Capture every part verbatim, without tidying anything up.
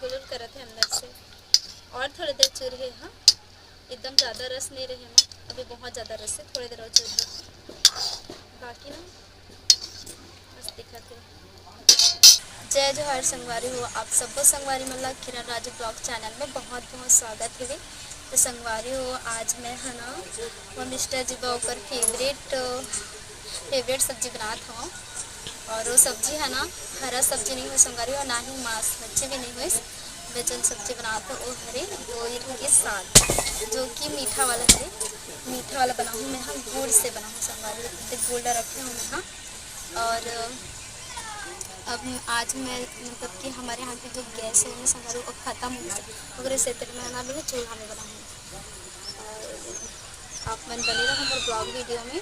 गुलगुल करत हे अंदर से। और थोड़ी देर चुरही, हाँ, एकदम ज़्यादा रस नहीं रहे ना, अभी बहुत ज़्यादा रस हे, थोड़ी देर और चुरही। बाकी ना मस्त दिखत हे। जय जोहार संगवारी हो, आप सब्बो संगवारी मन ला किरण राजू vlog channel में बहुत बहुत स्वागत हे। तो संगवारी हो, आज मैं है ना, वो मिस्टर जी बा ओकर फेवरेट, फेवरेट सब्जी बनात हूँ। और वो सब्जी है ना, हरा सब्जी नहीं हो संगवारी हो, ना ही मांस मच्छी भी नहीं हो। मैं जौन सब्जी बनात हूँ वो हरे दोई के साग, जो कि मीठा वाला हरे। मीठा वाला बनाहूँ मैं, हाँ, गुड़ से बनाहूँ संगवारी हो, तो गुड़ ला रखे हूँ मैं, हाँ। और अब आज मैं, मतलब कि हमारे यहाँ की जो गैस है ना संगवारी, वो खत्म हो गई, ओकरे सेती मैं ना भी चूल्हा में बनाऊँ। और आप मन बने रहो हमारे vlog video में।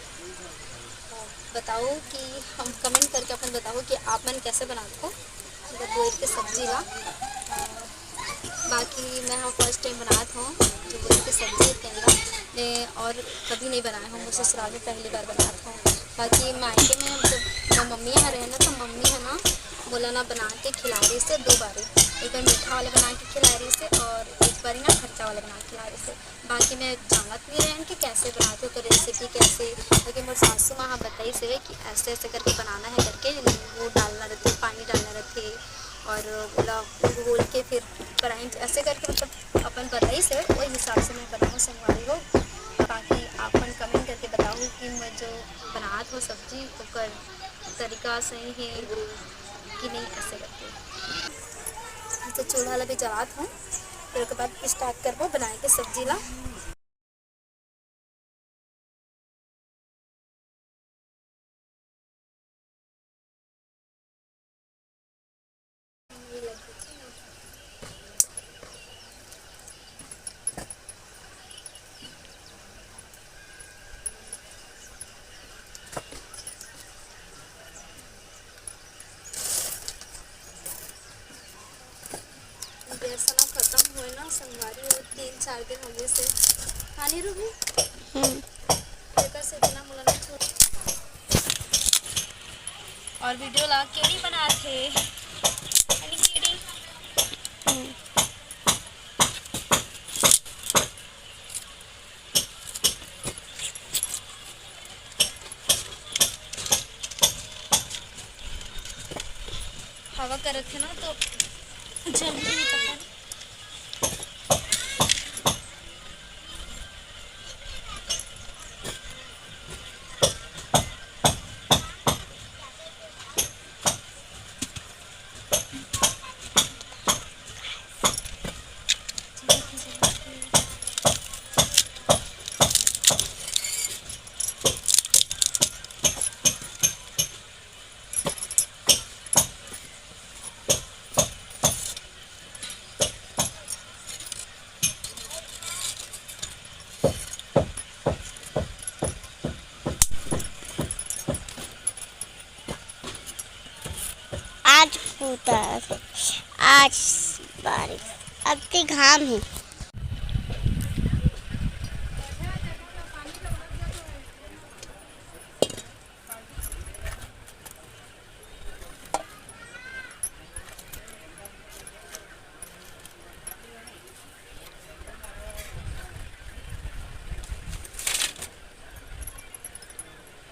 बताओ कि हम, comment करके अपन बताओ कि आप मन कैसे बनाते हो मतलब दोई के सब्जी ला। बाकी मैं हाँ first time बनात हूँ जो दोई के सब्जी है तेला, मैं और कभी नहीं बनाया हूँ, मोर ससुराल में पहली बार बनात हूँ। बाकी मायके में मतलब मोर मम्मी यहाँ रहे ना, तो मम्मी है ना मोला ना बना के खिला रही से दो बारी, एक बार मीठा वाला बना के खिला रही से और एक बारी ना खट्टा वाला बना के खिला रही से। बाकी मैं जानत नहीं रहन कि कैसे बनाते हो, तो recipe कैसे, लेकिन मोर सासू माँ ह बताइस हे कि ऐसे ऐसे करके बनाना है करके, नींबू डालना रहते, पानी डालना रहते और ओला घोल के फिर बनाई ऐसे करके, मतलब अपन बताइस हे, वही हिसाब से मैं बनाऊँ संगवारी हो। बाकी आप मन comment करके बताओ कि मैं जो बनात हो सब्जी ओकर तरीका सही है कि नहीं, ऐसे करके। तो चूल्हा ला भी जलात हूँ, फिर ओकर बाद start करबो बनाए के सब्जी ला। गैस ना खत्म होए ना संगवारी हो, तीन चार दिन हो गए से। हाँ, नहीं रूबी? हम्म। एकर से इतना मुला ना छोड़। और video ला केड़ी बनात हे? अरे केड़ी? हम्म। हवा करत हे ना, तो जल्दी नहीं पकड़। आज पूरा, आज बारिश, अति घाम है।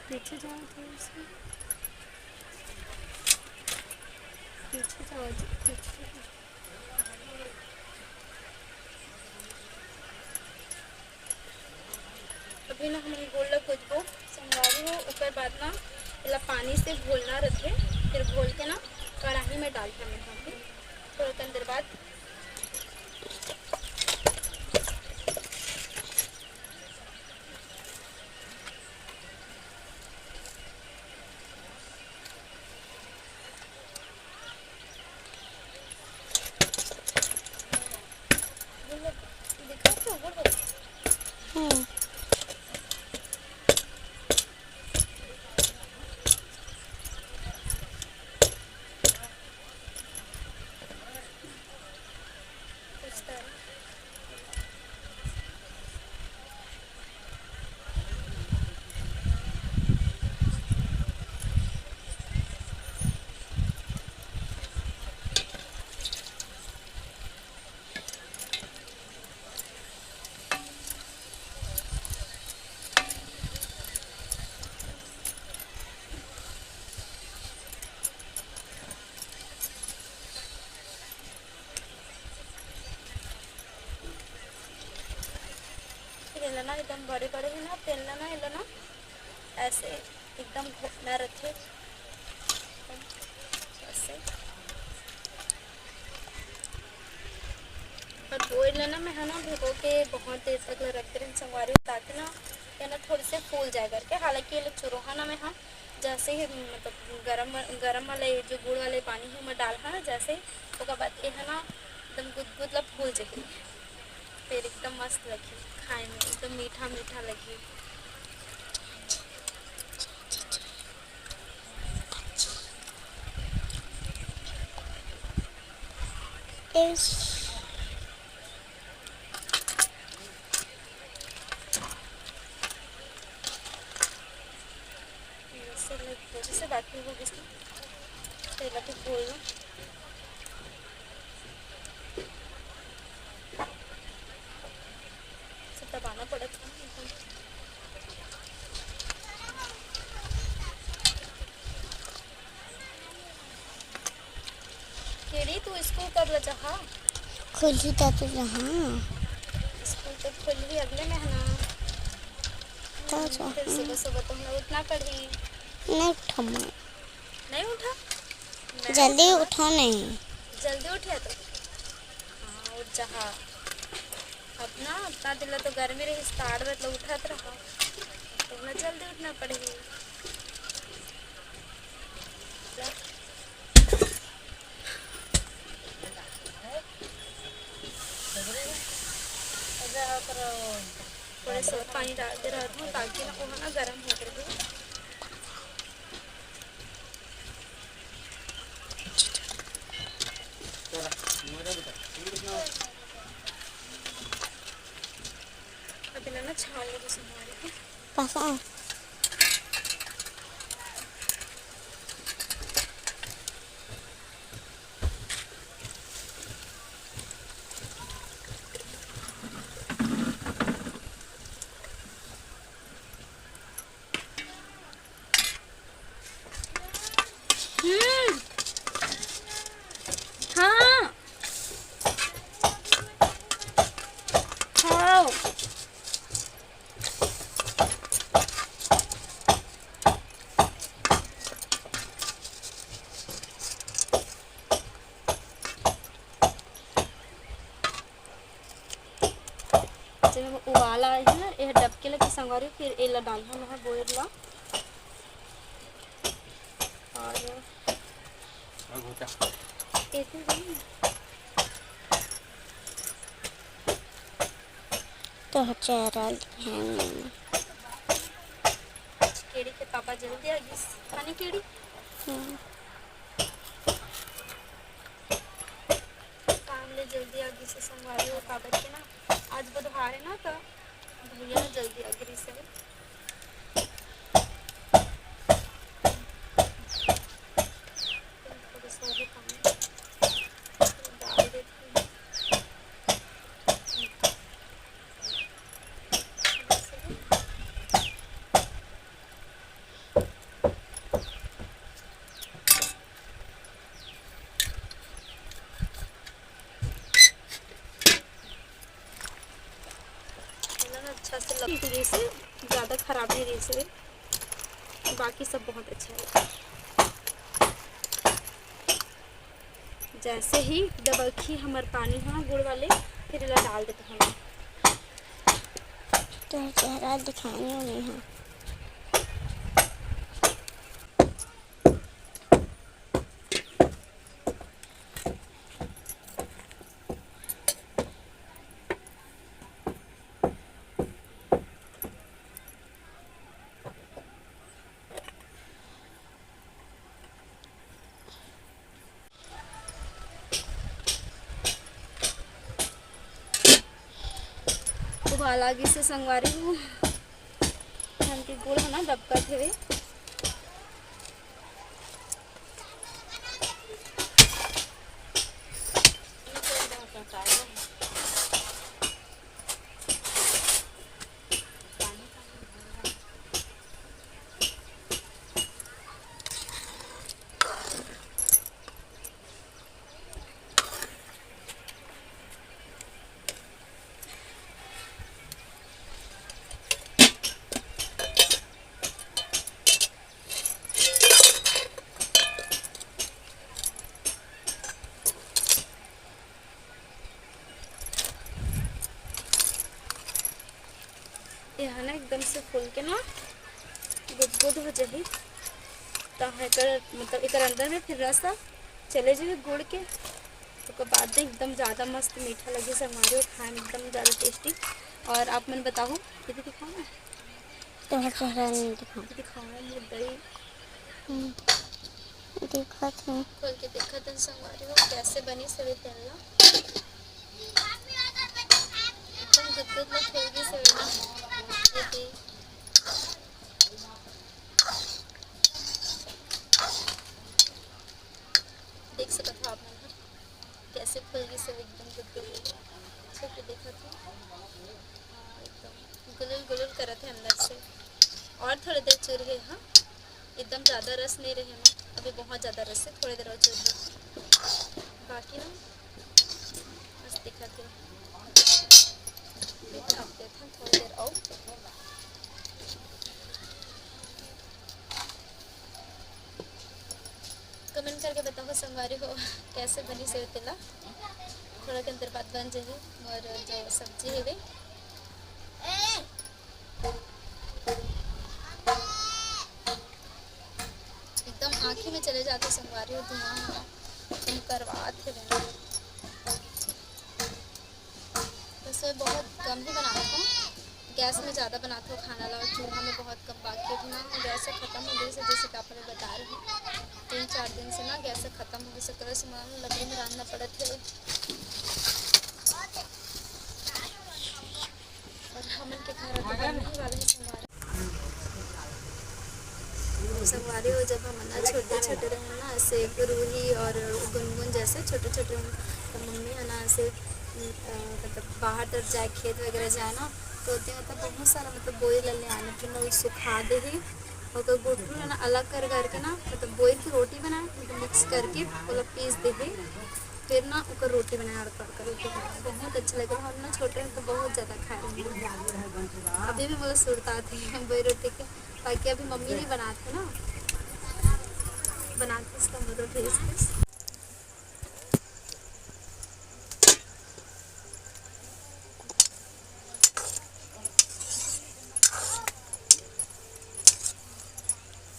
पीछे जाओ थोड़ा सा, पीछे जाओ जी, पीछे। अभी ना हमन गोल ला कुचबो संगवारी हो, ओकर बाद ना एला पानी से घोलना रथे, फिर घोल के ना कढ़ाई में डालथन हमन। थोड़ा कन देर बाद हम्म। ना एकदम बड़े बड़े हे ना, तेल ला ना, एला ना ऐसे एकदम घोटना रथे ऐसे। और बोइर ला ना मैं हा ना भिगो के बहुत देर तक ला रख दे रहेन संगवारी, ताकि ना ये ना थोड़े से फूल जाए करके। हालांकि ये चुरोहा ना मैं हा जैसे ही मतलब गरम गरम वाला ये जो गुड़ वाले पानी हे ओमा डाल हा ना जैसे ही, ओकर बाद ये हा ना एकदम गुदगुद ला फूल जाही। फिर एकदम मस्त लगही खाए में, एकदम मीठा मीठा लगही। जैसे बाकी हो गई, तेल के घोल लो। सब दबाना पड़त हे ना एकदम। केड़ी, तू स्कूल कब ले जाहा? खुलही त तो जाहा। स्कूल तो खुलही अगले महीना। त जाहा। फिर सुबह सुबह तो हमला उठना पड़ही। नहीं उठा मैं। नहीं उठा? मैं जल्दी उठा। उठा नहीं। जल्दी उठे तो? हाँ, उठ जाहा। अपना, अपना दिन ला तो गर्मी रही, स्टार्ट में तो उठत रहा। तो हमला जल्दी उठना पड़ही। थोड़े से पानी डाल के रखत हूँ, ताकि ना वो ना गरम हो जाए। अभी ना, ना छान लो, जैसे हमारे को। पासा। हम्म। हाँ। खाओ। जेमे उबाल आए हे ना, ये डबके लगे संगवारी, फिर एला डालना है बोइर ला। और और घोटा। एती भी। तो चेहरा दिखाएंगे। केड़ी के पापा जल्दी आ गइस। खाने केड़ी? हम्म। काम ले जल्दी आ गइस संगवारी हो, काबर के ना आज बुधवार है ना, तो भैया जल्दी आ गइस। थोड़ा सा भी पानी डाल देती हूँ। अच्छा से लग रही से, ज़्यादा खराब नहीं रही से, बाकी सब बहुत अच्छा है। जैसे ही दबकही हमर पानी ह गुड़ वाले, फिर एला डाल देते हम। तो चेहरा दिखाने नहीं है। उबाल आ गिस हे संगवारी हो, हमके गुड़ ह ना डबकत हवे। एकदम से फूल के ना गुदगुद हो जाही, त एकर मतलब एकर अंदर में फिर रस ह चले जाही गुड़ के, ओकर बाद में एकदम ज़्यादा मस्त मीठा लगे संगवारी हो, खाए में एकदम ज़्यादा टेस्टी। और आप मन बताओ, ये भी दिखाओ ना। तोहर चेहरा नहीं दिखाओ। दिखाओ ना, ये दही। हम्म, दिखत है। खोल के देखत हन संगवारी हो, कैसे बनी सेवई तेल ला। एकदम गुदगुद में फूल गे सेवई ना। ये दे। देख सकत हो आप मन ह, कैसे फूल गे सेवई एकदम गुदगुद हो गे। छू के देखत हो, हाँ, एकदम गुलुल गुलुल करत हे अंदर से। और थोड़ी देर चुरही, हाँ, एकदम ज़्यादा रस नहीं रहे ना, अभी बहुत ज़्यादा रस है, थोड़ी देर और चुरही। बाकी ना मस्त दिखत हे। अब देखन थोड़ी देर और। कमेंट करके बताओ संगवारी हो, कैसे बनी सेवई तेल ला। थोड़ा के अंदर बाद बन जाही मोर जो सब्जी हेवे। एकदम आँखी में चले जाथे संगवारी हो, धुआं ह एकदम करवात हे। रसोई बहुत कम ही बनात हूँ, गैस में ज़्यादा बनात हूँ खाना ला, और चूल्हा में बहुत कम। बाकी अभी ना गैस ह खतम हो गइस, जैसे कि आप मन ल बता रहे हूँ, तीन चार दिन से ना गैस ह खतम हो गइस, ओकर से मोला लकड़ी में रांधना पड़त हे। और हमन के घर अभी बनने ही वाला है संगवारी। संगवारी हो, जब हमन ना छोटे छोटे रहेन ना, ऐसे रूही और गुनगुन जैसे छोटे छोटे रहेन, तो मम्मी है ना ऐसे, अ, मतलब बाहर तरफ जाए, खेत वगैरह जाए ना, तो ओती मतलब बहुत सारा मतलब बोरी ला ले आने, फिर ना वो सुखा दे ही, ओकर गुठरू ला ना अलग कर करके ना, मतलब बोरी की रोटी बनाए, मतलब मिक्स करके ओला पीस दे ही, फिर ना ओकर रोटी बनाए, अड़का अड़का रोटी बनाए, बहुत अच्छा लगे। हम ना छोटे रहेन तो बहुत ज़्यादा खाए रहेन, अभी भी मोला सुरता आथे बोरी रोटी के। बाकी अभी मम्मी नहीं बनात हे ना, बनात हे इसका मतलब टेस्ट।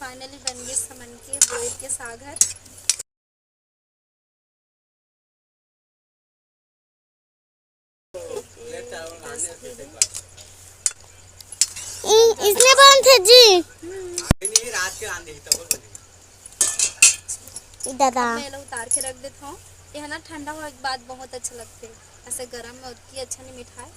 फाइनली बन गे हमन के बोर के साग हर। इ-, इसने बनथे जी। दादा। मैं एला उतार के रख देत हूँ। ये है ना, ठंडा होए के बाद बहुत अच्छा लगथे। ऐसे गरम में उतनी अच्छा नहीं मिठाए।